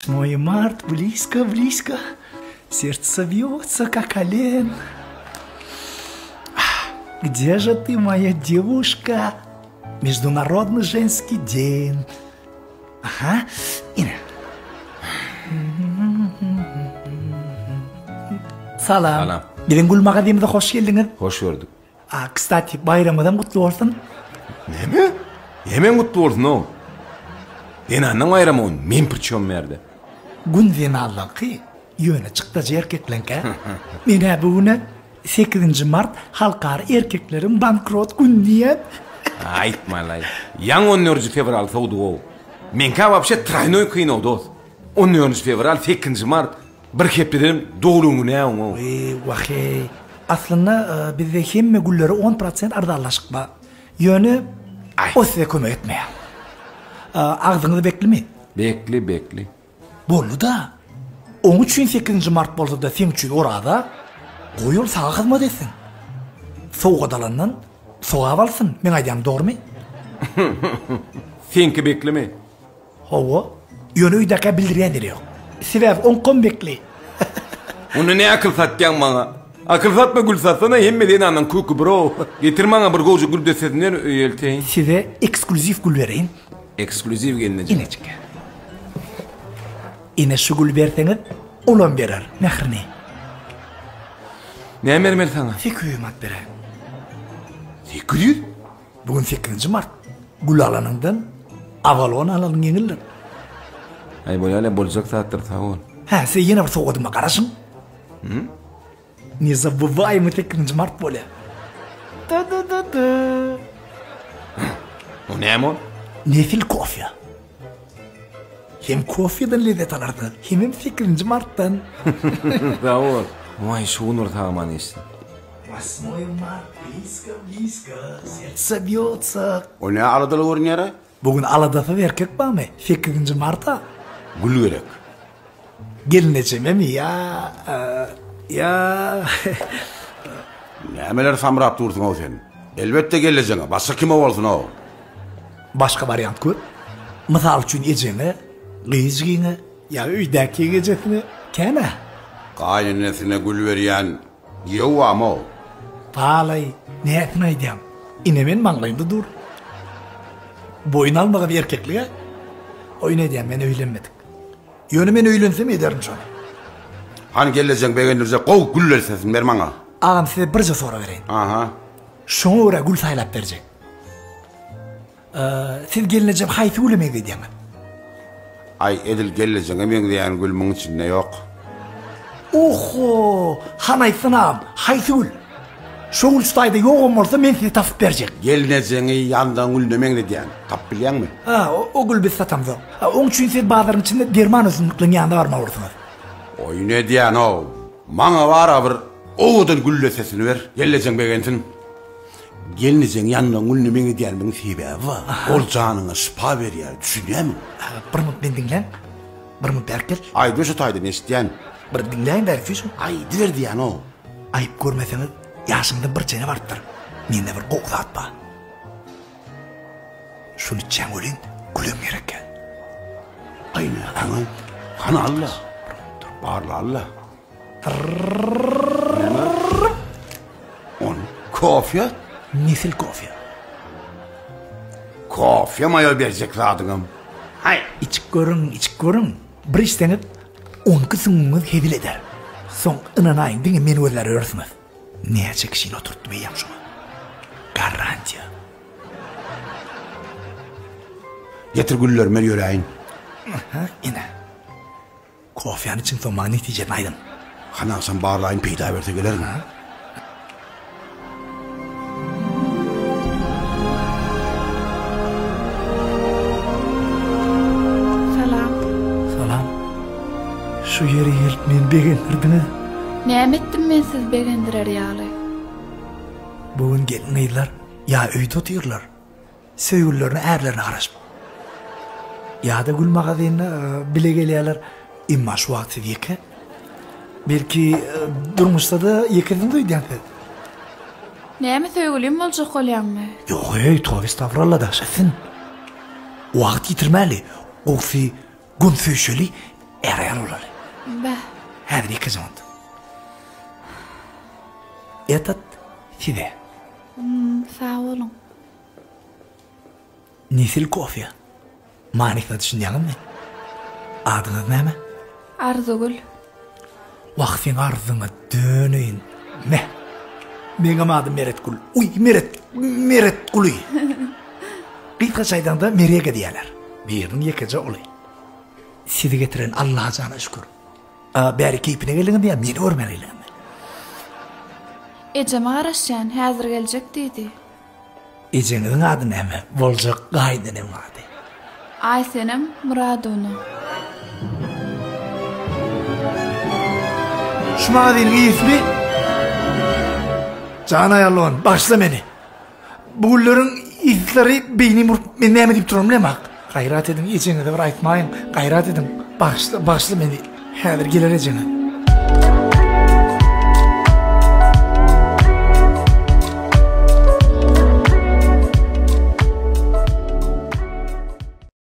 Восьмое март близко, близко, Сердце бьется, как олень. Где же ты, моя девушка? Международный женский день. Aha, ine. Salam. Salam. Biziň gül magazymyza hoş geldiňiz. Hoş gördük. A, kstati, baýramyňyzam gutly bolsun. Näme? Nämäň gutly bolsun-ow? Zenanlaň baýramy o, men priçem bärde? Gün zenanlaňky, ýöne çykdajy erkekleňkä. Men-ä bu güne sekizinji mart halkara erkekleriň bankrot güni diýýän. Aýtma-laý. Ýaňy on dördünji fewral sowdug-ow. Meňkä wapşe traýnoý kyn-ow, dos. On dördünji fewral, sekizinji mart, Bir hepdedenem doglan güni-ä oň-ow. Weý, wah-eý. Aslynda bizde hemme güllere on prosent arzanlaşyk bar. Ýöne o size kömek etmeýär. Agzyňyz beklimi? Bekli, bekli. Boldy-da. Oň üçin sekizinji mart bolsa-da seň üçin oraza. Goý ol saňa hyzmat etsin. Sowgat alandan sogap alsyn. Meň aýdýanym dogrumy? Seňki beklimi? Hawa, ýöne öýdäkä bildirýän ýeri ýok. Sebäbi oňkam bekli. Onda ne akyl satýaň maňa? Akyl satma gül satsana hemme zenanlaň köki bir-ow. Getir maňa bir gowja gül dessesini ber öýe elteýin. Size eksklýuziw gül bereýin. Eksklýuziw gelneje. Inejik. Ine şu güli berseňiz, olam berer mährini. Näme bermeli saňa? 800 manat beräýiň. 800? Bu gün sekizinji mart. Gül alanyňdan Avalon alanyň ýeňildir. Aý bolýa-la boljak zatdyr sag bol. Hä, size ýene bir sowgadyma garaşyň. Nezabywaymy sekizinji mart bolýa. Du-du-du-du. O näme ol? Nesil kofýa. Hem kofýadan lezzet alarsyňyz, hemem sekizinji martdan. Sag bol. Waý şu gün bir sag-aman geçsin. Восьмое mart blisko blisko sertse býotsa. O nä aladaly görünýär-aý? Bu gün aladasyz erkek barmy? Sekizinji marta. Gül gerek. Gelnejememi ýa ýa. Nämeler samrap dursuň-ow sen? Elbetde gelnejeňe, başga kime bolsun-ow? Başga wariant köp. Mysal üçin ejeňe, gyzjygyňa ýa öýdäki ejesine kän-ä. Gaýynenesine gül berýän Giýew barmy-ow? Balaý, näsini aýdýaň? Ine men maňlaýymda dur. Boýun almagam erkeklig-ä. Oýun edýän, men öýlenmedik. Ýöne men öýlensem ederin şony. Hany gelnejeň begendirjek gowy gül dessesini ber maňa. Agam size birje sorag bereýin. Aha. Şoňa görä gül saýlap berjek. Siz gelnejem haýsy güle meňzedýäňiz? Aý edil gelnejeňe meňzeýän gül muň içinde ýok. Oho! Hany aýtsana agam, haýsy gül? Şo gül şu taýda ýogam bolsa men size tapyp berjek. Gelnejeňi ýandagyň gülüne meňzedýän. Tapyp bilýäňmi? Ha, o gül biz satamzok. Oň üçin siz bazaryň içinde derman ösümlikleriň ýanyna barmaly bolursyňyz. Oýun edýän-ow. Maňa barabir owadan gül dessesini ber, gelnejeň begensin. Gelnejeň ýanyndan günde meň edýänimiň sebäbi bar. Ol janyňa şypa berýär, düşünýämiň? Bir minut meni diňläň. Bir minut bärik gel. Aýdyber şu taýdan eşitýän. Bir diňläýin bärik süýşüň. Aýdyber diýýän-ow. Aýyp görmeseňiz, ýaşyňyzam bir çene barypdyr. Mende bir gowy zat bar. Şuny içýäň welin, gülem gerekýär. Aý nätdiňaý? Hany al-la. Barla al-la. Näme? On kofe? Nesil kofe. Kofe maýa berjek zadyňam. Haý. Içip görüň, içip görüň. Bir içseňiz, onki süňňüňiz hezil eder. Soň ynanaýyň, diňe meni gözlär ýörersiňiz. Näçe kişini oturtdym eýýäm şuňa. Garantiýa. Getir güllerimi men ýöräýin. Aha, ine. Kofýany içiň soň maňa netijesini aýdyň. Hany agşam barlaýyn peýda berse gelerin. Salam. Salam. Şu ýere gelip meni begendirdiňiz. Näme etdim men sizi begendirer ýaly? Bu gün gelin-gyzlar ýa öýde otyrlar. Söýgülilerine ärlerine garaşyp. Ýa-da gül magazynyna bile gelýärler. Emma şu wagt siz ýeke. Belki durmuşda-da ýekesiňiz öýdýän siz. Näme söýgülim boljak bolýaňmy? Ýok-eý, toba estagfuralla daş etsin. Wagt ýitirmäli. Gowsy gün söýşeli. Är-aýal bolaly. Bäh. Häzir ýekeje onda. Etat size. Sag boluň. Nesil kofe. Manysyna düşünýäňizmi? Adyňyz näme? Arzygül. Wah seň arzyňa döneýin. Meh. Meňem adym Meretgül. Uý, Meret, Meretguly. Gysgaça aýdaňda Merege diýýärler. Biriniň ýekeje uly. Sizi getiren Allajana şükür. A, bäri keýpine geldiňizmi ýa meni görmäge geldiňizmi? Ejeme garaşýan, häzir geljek diýdi. Ejeňiziň ady näme? Boljak gaýynenemiň ady. Aýsenem Myradowna. Şu magazynyň eýesimi? Jan aýallowan, bagyşla meni. Bu günleriň yslary beýnim urup, men näme diýip duranymy bilemok. Gaýrat ediň, ejeňize bir aýtmaýyň. Gaýrat ediň. Bagyşla, bagyşla meni. Häzir geler ejeňiz.